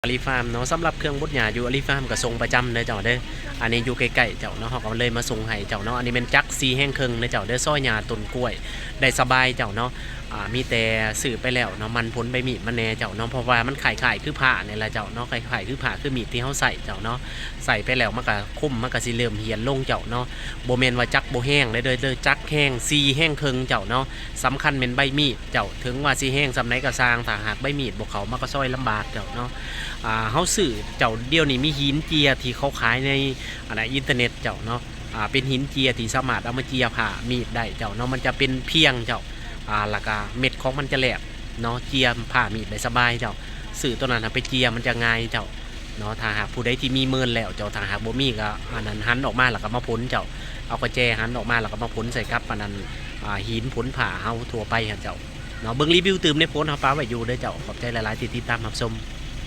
ອາລີຟາມເນາະ. ສຳລັບເຄື່ອງບົດຫຍ້າຢູ່ອາລີຟາມກໍສົ່ງປະຈຳເດີເຈົ້າເດີ. ອັນນີ້ຢູ່ໃກ້ໆເຈົ້າເນາະ, ເຮົາກໍເລີຍມາສົ່ງໃຫ້ເຈົ້າເນາະ. ອັນນີ້ແມ່ນຈັກສີ່ແຮງເຄິ່ງເດີເຈົ້າເດີ, ຊອຍຫຍ້າຕົ້ນກ້ວຍໄດ້ສະບາຍເຈົ້າເນາະ. ອ່າ ມີແຕ່ຊື້ໄປແລ້ວເນາະ ໝັ່ນຜົນໃບມີດມັນແດ່ເຈົ້າເນາະ, ເພາະວ່າມັນຄ້າຍໆຄືພ້ານີ້ລະເຈົ້າເນາະ, ຄ້າຍໆຄືພ້າຄືມີດທີ່ເຮົາໃຊ້ເຈົ້າເນາະ. ໃສ່ໄປແລ້ວມັນກໍຄົມ ມັນກໍຊິເລີ່ມຫ້ຽນລົງເຈົ້າເນາະ. ບໍ່ແມ່ນວ່າຈັກບໍ່ແຮງເດີເດີ, ຈັກແຮງສີ່ແຮງເຄິ່ງເຈົ້າເນາະ. ສຳຄັນແມ່ນໃບມີດເຈົ້າ, ເຖິງວ່າຊິແຮງສ່ຳໃດກໍຊ່າງ ຖ້າຫາກໃບມີດບໍ່ເຂົ້າ ມັນກໍຊອຍລຳບາກເຈົ້າເນາະ. ອ່າ ເຮົາຊື້ເຈົ້າ, ດຽວນີ້ມີຫີນເຈຍທີ່ເຂົາຂາຍໃນ ອັນນ່າ ອິນເຕີເນັດເຈົ້າເນາະ. ອ່າ ເປັນຫີນເຈຍທີ່ສາມາດເອົາມາເຈຍຜ້າມີດໄດ້ເຈົ້າເນາະ, ມັນຈະເປັນພຽງເຈົ້າ. ອ່າ ແລ້ວກະເມັດຂອງມັນຈະແຫຼບເນາະ, ເຈຍຜ້າມີດໄດ້ສະບາຍເຈົ້າ. ຊື້ໂຕນັ້ນນະໄປເຈຍມັນຈະງ່າຍເຈົ້າເນາະ. ຖ້າຫາກຜູ້ໃດທີ່ມີເມີນແລ້ວເຈົ້າ, ຖ້າຫາກບໍ່ມີກໍ ອັນນັ້ນ ຫັນອອກມາແລ້ວກໍມາຝົນເຈົ້າ, ເອົາກະແຈຫັນອອກມາແລ້ວກໍມາຝົນໃສ່ກັບ ອັນນັ້ນ ອ່າ ຫີນຝົນຜ້າເຮົາທົ່ວໄປຫັ້ນເຈົ້າເນາະ. ເບິ່ງຣີວິວຕື່ມໃນໂພສເຮົາປະໄວ້ຢູ່ເດີເຈົ້າ. ຂອບໃຈຫຼາຍໆທີ່ຕິດຕາມຮັບຊົມ.